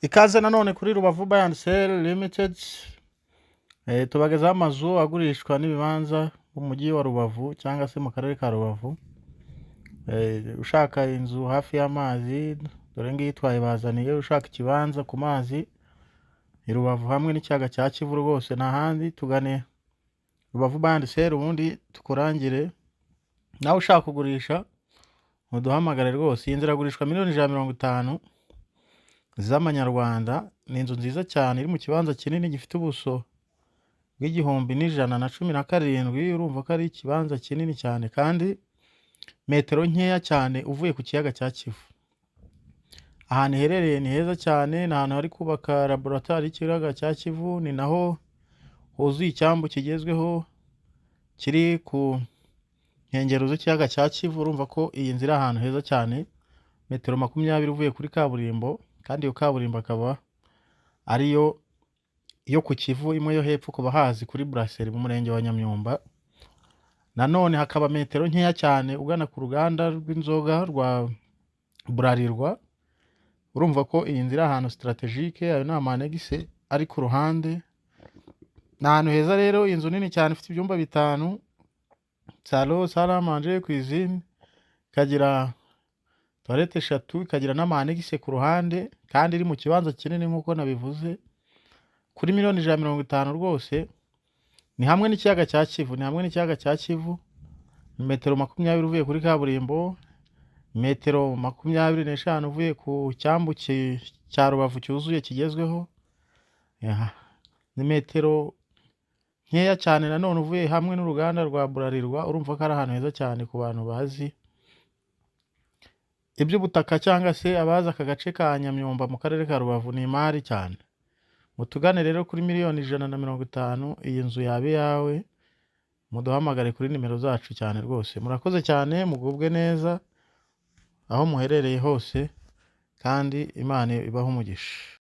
Ikaze nanone kuri Rubavu Buy and Sell Limited. Tubagezaho amazu agurishwa n'ibibanza mu mujyi wa Rubavu cyangwa se mu karere ka Rubavu. Ushaka inzu hafi y'amazi, dore ngiyi twayibazaniye. Ushaka ikibanza ku mazi i Rubavu hamwe n'ikiyaga cya Kivu, rwose nta handi, tugane Rubavu Buy and Sell ubundi tukurangire. Nawe ushaka kugurisha, muduhamagare rwose. Iyi nzu iragurishwa miliyoni 150 z'amanyarwanda. Ni inzu nziza cyane iri mu kibanza kinini gifite ubuso bw'1117. Urumva ko ari ikibanza kinini cyane kandi metero nkeya cyane uvuye ku kiyaga cya Kivu. Ahantu iherereye ni heza cyane, ni ahantu hari kubaka laboratwari y'ikiyaga cya Kivu, ni naho huzuye icyambu kigezweho kiri ku nkengero z'ikiyaga cya Kivu. Urumva ko iyi nzu iri ahantu heza cyane, metero 20 uvuye kuri kaburimbo, kandi iyo kaburimbo akaba ariyo yo ku Kivu, imwe yo hepfo ku bahazi kuri Brasserie mu murenge wa Nyamyumba. Nanone hakaba metero nkeya cyane ugana ku ruganda rw'inzoga rwa Bralirwa. Urumva ko iyi nzu iri ahantu stratégique, ayo ni ama annexe ari ku ruhande. Ni ahantu heza rero, inzu nini cyane ifite ibyumba bitanu, salon, salle à manger, cuisine, ikagira toilette eshatu, ikagira n'ama annexe ku ruhande, kandi iri mu kibanza kinini nk'uko nabivuze, kuri miliyoni 150 rwose. Ni hamwe n'ikiyaga cya Kivu, ni hamwe n'ikiyaga cya Kivu, metero 20 uvuye kuri kaburimbo, metero 25 uvuye ku cyambu cya Rubavu cyuzuye kigezweho, ni metero nkeya cyane nanone uvuye hamwe n'uruganda rwa Bralirwa. Urumva ko ari ahantu heza cyane ku bantu bazi iby'ubutaka cyangwa se abazi aka gace ka Nyamyumba mu karere ka Rubavu, ni imari cyane. Mutugane rero kuri miliyoni 150, iyi nzu yaba iyawe. Muduhamagare kuri nimero zacu cyane rwose. Murakoze cyane, mugubwe neza aho muherereye hose, kandi Imana ibahe umugisha.